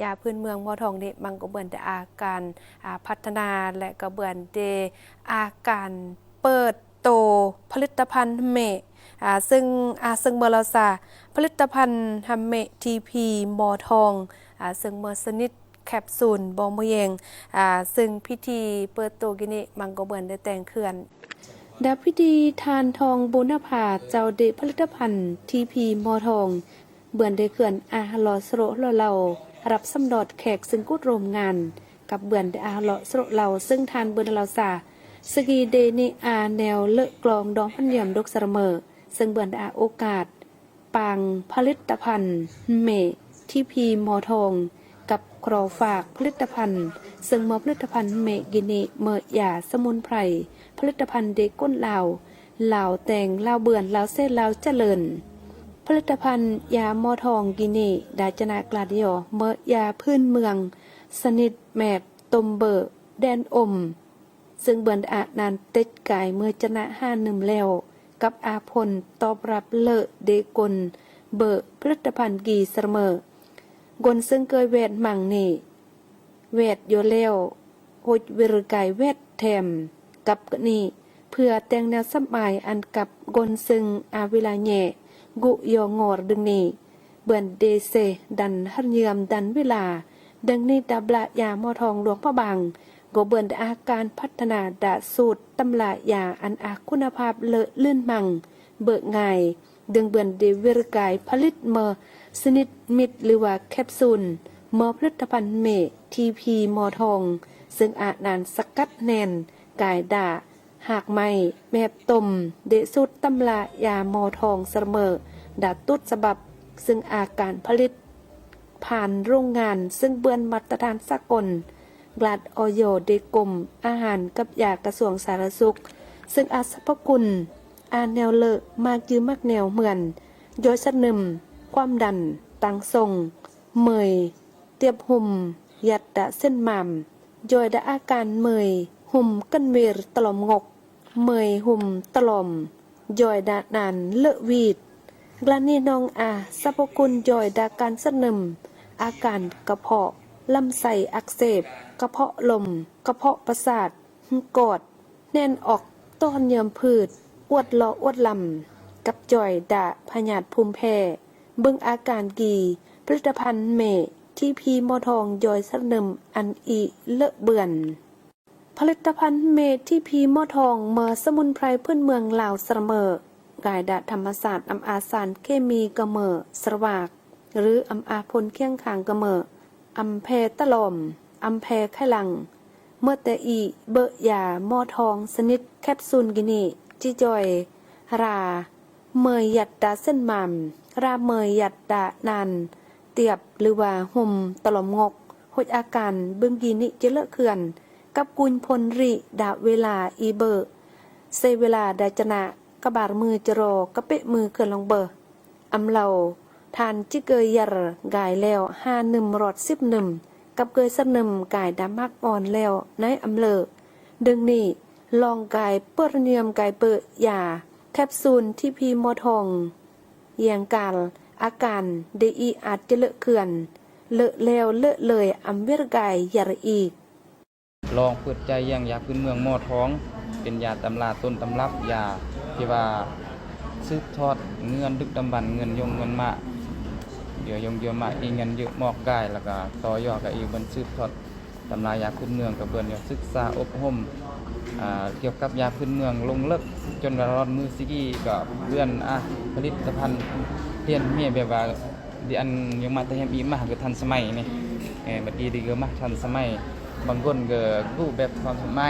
ຢາພື້ນເມືອງໝໍທອງນີ້ມັນກໍເບິ່ງແຕ່ອາການ ອາ ພັດທະນາ ແລະ ກໍເບິ່ງແຕ່ອາການເປີດໂຕຜະລິດຕະພັນເມ ອາ ເຊິ່ງ ອາ ເຊິ່ງເມີລາຊາ ຜະລິດຕະພັນຮຳເມ ທີພີ ໝໍທອງ ອາ ເຊິ່ງເມີຊະນິດແຄບຊູນບໍ່ໝູແຍງ ອາ ເຊິ່ງພິທີເປີດໂຕກີ້ນີ້ມັນກໍເບິ່ງໄດ້ແຕ່ງເຄື່ອນ ດາພິທີທ່ານທອງບຸນນະພາ ເຈົ້າເດະຜະລິດຕະພັນ ທີພີ ໝໍທອງ ເບືອນໄດ້ເຄື່ອນອາຮະເລາະສະໂລະເລົ່າ ຮັບສຳຫຼອດແຂກເຊິ່ງກູດໂຮມງານ ກັບເບືອນໄດ້ອາຮະເລາະສະໂລະເລົ່າ ເຊິ່ງທ່ານເບືອນລາວຊາ ສະກີເດນິອາແນວເລີກກລອງດອງພັນຍາມດົກສະເໝີ ເຊິ່ງເບືອນໄດ້ອາໂອກາດ ປາງຜະລິດຕະພັນເມ ທີພີ ໝໍທອງ ກັບຄຣອຝາກຜະລິດຕະພັນ ເຊິ່ງເມີຜະລິດຕະພັນເມກິນີ ເມີຢາສະໝຸນໄພ ຜະລິດຕະພັນເດກົນລາວ ລາວແຕງ ລາວເບືອນ ລາວເຊ ລາວຈະເລີນ ຜະລິດຕະພັນຢາໝໍທອງກິນີ ດາຈະນາກລາດຢໍ ເມີຢາພື້ນເມືອງ ຊະນິດແມບ ຕົມເບີ ແດນອົມ ເຊິ່ງເບືອນອານານເຕັດກາຍເມີຈະນະຫາໜຶ່ມແລ້ວ ກັບອາຜົນຕອບຮັບເລີເດກົນເບີ ຜະລິດຕະພັນກີສະເໝີ ກົນເຊິ່ງເຄີຍແວດມັງນີ ແວດຢູ່ແລ້ວ ໂຮດວິຣກາຍແວດແຖມ ກັບກະນີ ເພື່ອແຕ່ງແນວສຳອາຍອັນກັບກົນເຊິ່ງອາວິລາແຍ ກຸຢໍງໍຣດຶງນີ ເບືອນເດເຊ ດັນຮັນຍາມດັນເວລາ ດັ່ງນີ້ຕາບລາຢາໝໍທອງຫຼວງພະບາງ ກໍເບືອນດາອາການພັດທະນາດາສູດຕຳລາຢາອັນອາຄຸນນະພາບເລີລື່ນມັງ ເບີກງ່າຍ ດຶງເບືອນເດວິຣກາຍຜະລິດເມີຊະນິດມິດ ຫຼືວ່າແຄບຊູນ ເມີຜະລິດຕະພັນເມ ທີພີ ໝໍທອງ ເຊິ່ງອານານສະກັດແໜ້ນກາຍດາ ຮາກໄມ້ ແມບຕົມ ເດສູດຕຳລາຢາໝໍທອງສະເໝີ ດາຕູດສະບັບ ເຊິ່ງອາການຜະລິດຜ່ານໂຮງງານ ເຊິ່ງເບືອນມາດຕະຖານສາກົນ ກລາດ ອຢ ເດກົມອາຫານກັບຢາກະຊວງສາທາລະນະສຸກ ເຊິ່ງອາສັບພະຄຸນ ອາແນວເລີ ໝາກຈື່ໝາກແນວເໝືອນ ຢອຍສັດໜຶ່ມ ຄວາມດັນ ຕັງຊົງ ເມີຍ ຕຽບຫຸ່ມ ຢັດດາເສັ້ນມາມ ຢອຍດາອາການເມີຍ ຫຸ່ມກັນເວຣຕະຫຼອມງົກ ເມີຍຫຸ່ມຕະຫຼອມ ຢອຍດານານເລີວີດ ກລານີນອງອາ ສັບພະຄຸນຢອຍດາການສັດໜຶ່ມ ອາການກະເພາະ ລຳໄສ້ອັກເສບ ກະເພາະລົມ ກະເພາະປະສາດ ຫຶກອດ ແໜ້ນອອກ ຕໍ່ເຫື່ອມພືດ ອວດຫຼໍ່ອວດລຳ ກັບຢອຍດາພະຍາດພູມແພ້ ເບິ່ງອາການກີ ຜະລິດຕະພັນເມ ທີພີ ໝໍທອງ ຢອຍສັດໜຶ່ມ ອັນອີເລີເບືອນ. ຜະລິດຕະພັນເມ ທີພີ ໝໍທອງ ເມີສະໝຸນໄພພື້ນເມືອງລາວສະເໝີ ກາຍດາທຳມະຊາດ ອຳອາສານເຄມີກະເມີສະຫວາກ ຫຼື ອຳອາຜົນຄຽງຄາງກະເມີ ອຳແພຕະຫຼອມ ອຳແພໄຄຫຼັງ ເມີແຕອີ ເບີຍາໝໍທອງຊະນິດແຄບຊູນກິນີ ຈີຈອຍ ຣາ ເມີຢັດຕາເສັ້ນມາມ ຣາເມີຢັດຕານານຕຽບ ຫຼືວ່າຫຸ່ມຕະຫຼອມງົກ ໂຮດອາການເບິ່ງກີນີຈະເລີເຂື່ອນ ກັບກຸນພົນຣິດາເວລາອີເບີ ເຊເວລາດາຈະນະ ກະບາດມືຈະລໍ ກະເປະມືເຂື່ອນລອງເບີ ອຳເລົາ ທ່ານຈິເກີຍຢາກາຍແລ້ວ ຫາໜຶ່ມຣອດສິບໜຶ່ມ ກັບເກີຍສັກໜຶ່ມກາຍດາໝາກອ່ອນແລ້ວໃນອຳເລີ ດຶງນີ້ ລອງກາຍເປີດເນຍມກາຍເປີດຢາ ແຄບຊູນ ທີພີ ໝໍທອງ ແຍງການ ອາການເດອີອາດຈະເລີເຂື່ອນ ເລີແລ້ວເລີເລີຍ ອຳເວລະກາຍຢາກອີກ. ລອງເປີດໃຈຢ່າງຢາພື້ນເມືອງໝໍທອງ ເປັນຢາຕຳລາຕົ້ນຕຳລັບ ຢາທີ່ວ່າສືບທອດເງື່ອນດຶກດຳບັນ ເງື່ອນຍົງເງື່ອນມາ ເຍື່ອຍົງເຍື່ອມາ ອີເງິນເຍີມອກກາຍ ແລ້ວກະຕໍ່ຢອດກະອີເພິ່ນສືບທອດຕຳລາຢາພື້ນເມືອງ ກະເພິ່ນຍັງສຶກສາອົບຮົມ ອາ ກ່ຽວກັບຢາພື້ນເມືອງລົງເລິກ ຈົນວ່າຮອດມື້ຊິກີກະເພິ່ນ ອາ ຜະລິດຕະພັນ ປ່ຽນແມ່ແບບວ່າ ດີອັນຍັງມາແຕ່ແຮມອີມາກະທັນສະໄໝນີ້ ເອີ ບັດດີດີກະມາທັນສະໄໝ ບາງຄົນກະກູ້ແບບທັນສະໄໝ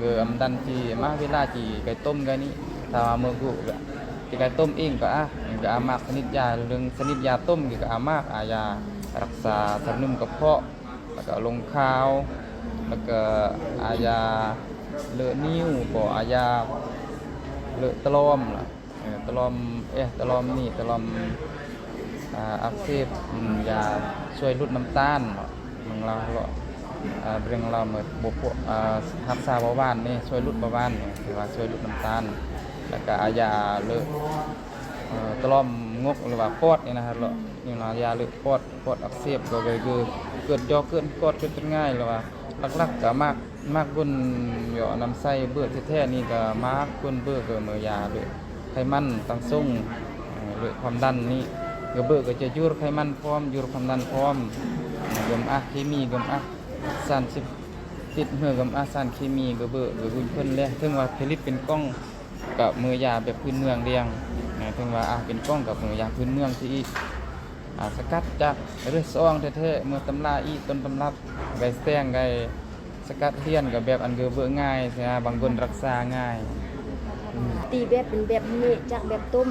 ກະອຳດັນທີ່ມາເວລາທີ່ໄກ່ຕົ້ມໄກ່ນີ້ ຖ້າວ່າເມື່ອກູ້ກະທີ່ໄກ່ຕົ້ມເອງກະ ອາ ກະອາມາກຊະນິດຢາ ເລື່ອງຊະນິດຢາຕົ້ມກະອາມາກ ອາ ຢາຮັກສາສະໜຶ່ມກະເພາະ ແລ້ວກະລົງຄາວ ແລ້ວກະອາຢາເລີນິ້ວ ບໍ່ອາຢາເລີຕະຫຼອມລະ ເອີ ຕະຫຼອມເອ ຕະຫຼອມນີ້ ຕະຫຼອມ ອາ ອັກເສບ ອາ ຢາຊ່ວຍຫຼຸດນ້ຳຕານເນາະ ເບິ່ງລາວເນາະ ອາ ເບິ່ງລາວເໝິດ ບໍ່ພວກ ອາ ຮັກສາເບົາຫວານນີ້ ຊ່ວຍຫຼຸດເບົາຫວານນີ້ ຖືວ່າຊ່ວຍຫຼຸດນ້ຳຕານ ແລ້ວກະອາຢາເລີ ເອີ ຕະຫຼອມ ງົກ ຫຼືວ່າປອດນີ້ນະ ເນາະ ຢາເລີກປອດ ປອດອັກເສບ ກໍເກີດຢໍ້ເກີດກອດເກີດເປັນງ່າຍ ຫຼືວ່າຫຼັກໆກໍໝາກ ໝາກກົ້ນເຍາະນຳໃຊ້ເບີແທ້ໆນີ້ ກໍໝາກກົ້ນເບີກໍເມີຢາເລີກໄຂມັນຕັ້ງຊົງ ເລີກຄວາມດັນນີ້ ກໍເບີກໍຈະຢຸດໄຂມັນພ້ອມ ຢຸດຄວາມດັນພ້ອມ ເກີມອາເຄມີ ເກີມອາສານເສບຕິດ ເຮືອເກີມອາສານເຄມີ ກໍເບີກໍບຸນເພິ່ນແຫຼະ ເຖິງວ່າຜະລິດເປັນກ່ອງ ກັບເມີຢາແບບພື້ນເມືອງດຽງ ເຖິງວ່າ ອາ ເປັນກ້ອງກັບເມີຢາພື້ນເມືອງຊິອີກ ອາ ສະກັດຈາກເລືອດສອງແທ້ໆ ເມືອງຕຳລາອີກ ຕົ້ນຕຳລັບ ໄດ້ແຕ່ງ ໄດ້ສະກັດ ເຮັດກໍແບບອັນເກີເບີງ່າຍ ບາງຄົນຮັກສາງ່າຍ. ອືມ ຕີແບບເປັນແບບນີ້ ຈາກແບບຕົ້ມ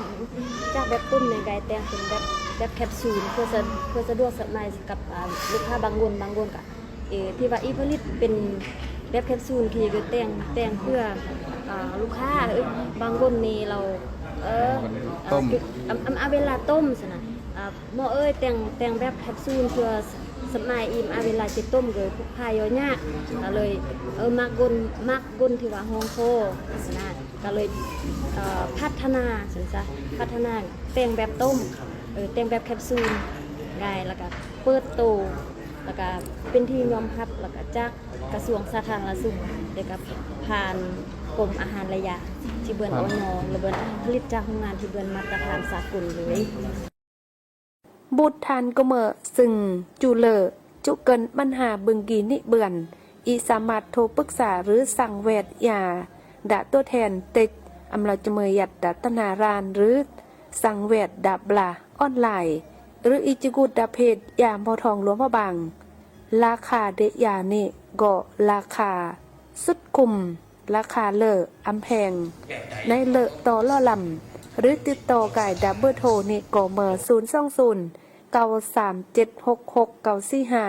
ຈາກແບບຕົ້ມນີ້ ໄດ້ແຕ່ງເປັນແບບ ແບບແຄບຊູນ ເພື່ອສະ ເພື່ອສະດວກສະບາຍກັບ ອາ ລູກຄ້າບາງຄົນ ບາງຄົນກໍ ເອີ ທີ່ວ່າອີ່ຜະລິດເປັນແບບແຄບຊູນ ທີ່ກໍແຕ່ງ ແຕ່ງເພື່ອ ອາ ລູກຄ້າ ເອີ ບາງຄົນນີ້ລາວ ເອີ ຕົ້ມ ອາ ອາ ອາ ເວລາຕົ້ມຊັ້ນນະ ອາ ໝໍເອີຍ ແຕ່ງ ແຕ່ງແບບແຄບຊູນ ເພື່ອສະບາຍອີ່ມ ອາ ເວລາຈະຕົ້ມ ກໍພາຍອດຍາກ ກໍເລີຍ ເອີ ໝາກກົ້ນ ໝາກກົ້ນທີ່ວ່າຮອງຄໍຫັ້ນນະ ກໍເລີຍ ເອີ ພັດທະນາຊັ້ນຊະ ພັດທະນາແຕ່ງແບບຕົ້ມ ເອີ ແຕ່ງແບບແຄບຊູນ ໄດ້ ແລ້ວກໍເປີດໂຕ ແລ້ວກະເປັນທີ່ຍອມຮັບ ແລ້ວກະຈາກກະຊວງສາທາລະນະສຸກ ແລ້ວກະຜ່ານກົມອາຫານ ແລະ ຢາ ທີ່ເບິ່ນ ອອຍ ແລະ ເບິ່ນຜະລິດຈາກໂຮງງານທີ່ເບິ່ນມາດຕະຖານສາກົນເລີຍ. ບູດທານກະເມີ ຊຶ່ງຈູເລີ ຈຸເກີນບັນຫາບຶງກີນິເບືອນ ອີສາມາດໂທປຶກສາ ຫຼື ສັ່ງແວດຢາດາຕົວແທນເຕັກ ອຳລາຈະເມີຍັດດາຕະນາຣານ ຫຼື ສັ່ງແວດດາບລາອອນລາຍ ຫຼື ອີຈະກູດດາເພດຢາໝໍທອງຫຼວງພະບາງ. ລາຄາເດຍານີ້ກໍລາຄາສຸດຄຸ້ມ ລາຄາເລີອຳແພງ ໃນເລີຕໍ່ຫຼໍ່ລຳ ຫຼື ຕິດຕໍ່ກາຍດາເບີໂທນີ້ກໍເມີ ສູນສອງສູນ ເກົ້າສາມເຈັດ ຫົກຫົກເກົ້າສີ່ຫ້າ.